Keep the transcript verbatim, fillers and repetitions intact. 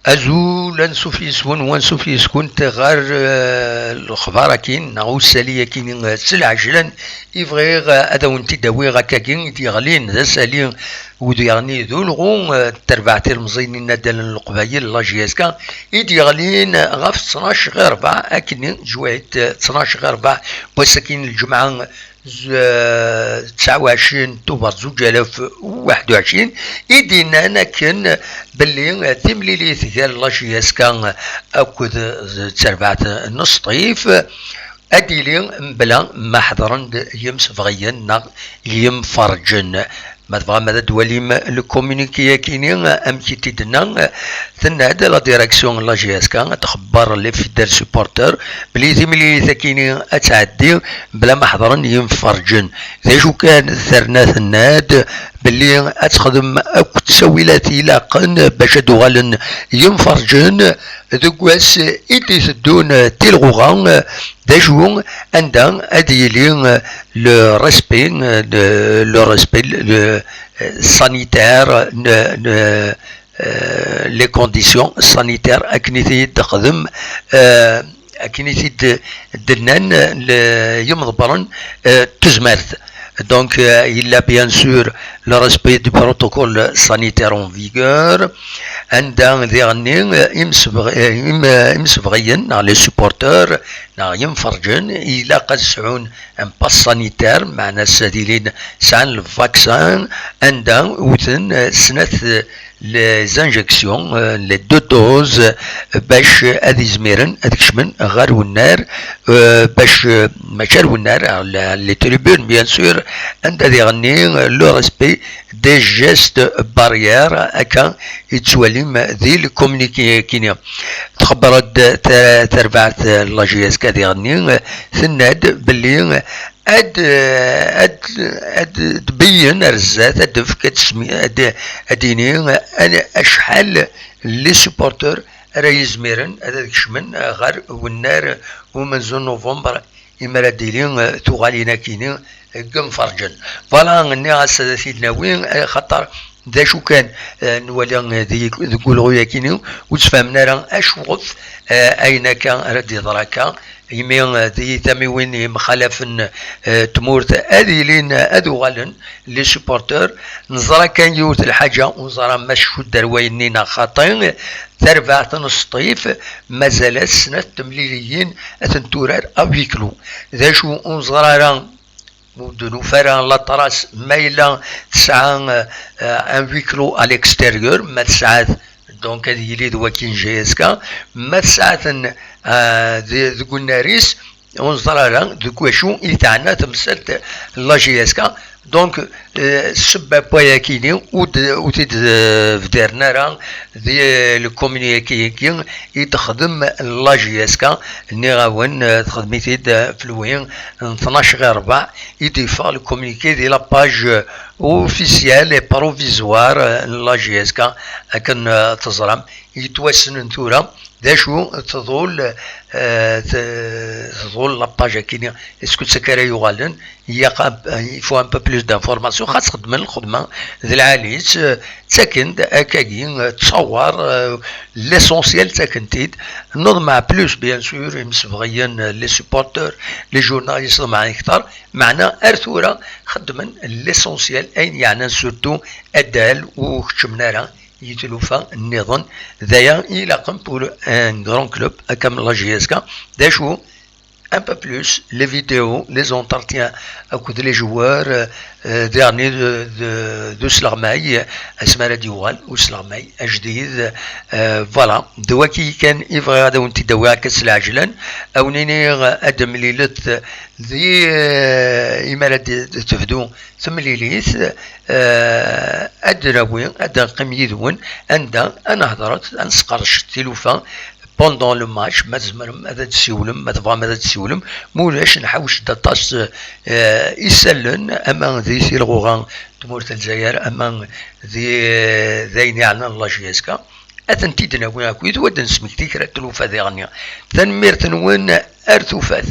Azul, ansuf yes-wen, wansuf yes-kunt ɣer eh, lexbar-agi neɣ usali-agi eh, s lɛejlan i bɣiɣ eh, ad awen-t-id-awiɣ akkagi i d-yeɣlin d asali u d yeɣni d ulɣu eh, n terbaɛt ilemẓiyen n inaddalen n Leqbayel, la J S K, i d-yeɣlin ɣef ttnac ɣir rebɛa akkenni, jwayet eh, ttnac ɣir rebɛa n wass-agi n lǧemɛa z-, tesɛa u ɛecrin Tubeṛ zuǧ alaf u waḥed u ɛecrin, i d-yennan akken belli timlilit gar la J S K akked d terbaɛt n Sṭif ad d-tili mebla ma ḥeḍren-d yimsebɣiyen neɣ yimferǧen. Ma tebɣam ad d-twalim le communiqué-akini, amek i t-id-tenna, tenna-d la direction n la J S K, txebber les fidèles supporters belli timlilit-akini ad tɛeddi bla ma ḥeḍren yimferǧen. D acu kan, terna tenna-d belli ad texdem akk ttawilat ilaqen bac ad d-uɣalen yimferǧen deg wass i d-iteddun tilɣuɣa, d acu anda ad yili le respect, le, le respect, le, sanitaire, le, le, euh, les conditions sanitaires akken i t-id-texdem, euh, akken i t-id-nnan le- yimḍebbren euh, n tezmert. Donc, euh, il a bien sûr le respect du protocole sanitaire en vigueur. Anda diɣenni euh, imsebɣ- euh, im- euh, imsebɣiyen neɣ les supporters neɣ yimferǧen ilaq ad sɛun un pass sanitaire, meɛna s ad ilin sɛan le vaccin, anda wten euh, snat euh, les injections, euh, les deux doses, euh, bac ad izmiren ad kecmen ɣer wennar, euh, bac euh, mačči ar wennar, ar la- les tribunes bien sûr, anda diɣenni euh, le respect des gestes barrières, akka i tettwalim di le communiqué-kini. Txebber-d ta- terbaɛt n la J S K diɣenni, euh, tenna-d belli ad, ad, ad tbeyyen ar zdat, ad d-tefk, ad tesmi- ad, ad d-tini an- acḥal les supporters ara yizmiren ad ad kecmen ɣer wennar umenzu n november, imi ara d-tili tuɣalin akini deg imferǧen. Voilà, nniɣ-as ad t-id-nawi, xaṭer d acu kan eh, nwali eh, di- deg ulɣu-yakini ur ttfahmen ara acuɣef eh, ayen akka ara d-yeḍra akka, imi eh, di tamiwin yemxalafen eh, tmurt ad ilin eh, ad uɣalen les supporters. Neẓra kan yiwet lḥaǧa, ur neẓra ma tcudd ar wayenni neɣ xaṭi, tarbaɛt n Sṭif mazal-as snat temliliyin ad tent-turar à huis clos. D acu ur neẓra ara, ur d-nufi ara la trace ma yella tesɛa eh, un huis clos à l'extérieur, ma tesɛa-t, donc ad yili d waki n J S K, ma tesɛa-ten eh, de- deg unnar-is, ur neẓri ara deg wacu i teɛna temsalt n la J S K. Donc eh, ssebba n wayakini ur d- ur t-id-bdiren ara di le communiqué-agi i d-texdem la J S K. Nniɣ-awen eh, texdem-it-id eh, f lwi n tnac ɣir rebɛa i d-yeffeɣ le communiqué di la page eh, officielle et provisoire eh, n la J S K, akken eh, teẓram yettwassnen tura d acu tḍul eh, t- tḍul la page-akini. Est-ce que d takka ara yuɣalen? Il y a un- il faut un peu plus d'informations. Xas xedmen lxedma d lɛali-tt, eh, ttaken-d akkagi eh, ttawar eh, l'essentiel ttaken-t-id. Nneḍmeɛ plus bien sûr imsebɣiyen eh, les supporters, les journalistes ḍemɛen kter, meɛna ar tura xeddmen l'essentiel, ayen yeɛnan surtout addal ur keččmen ara i tlufa nniḍen. D aya i ilaqen pour un grand club akka am la J S K. D acu un peu plus les vidéos, les entretiens akked les joueurs, euh, euh, diɣenni d- d- d usleɣmay, asmi ara d-yuɣal usleɣmay ajdid. Euh, voilà, d waki kan i bɣiɣ ad awen-t-id-awiɣ akka s lɛejlan, ad wen-iniɣ ad d-temlilet di euh, imi ara d- d- tebdu temlilit, eh, ad d-nawi, ad d-neqqim yid-wen, anda ad nehder, ad nesqerdec tilufa pendant le match, ma tzemrem ad d-tessiwlem, ma tebɣam ad d-tessiwlem, ma ulac nḥawec-d aṭas eh, isallen, ama di tilɣuɣa n tmurt n Lezzayer, ama di, d ayen yeɛnan la J S K, ad tent-id-nawi akkit, u ad d-nesmekti kra n tlufa diɣenni. Tanemmirt-nwen, ar tufat.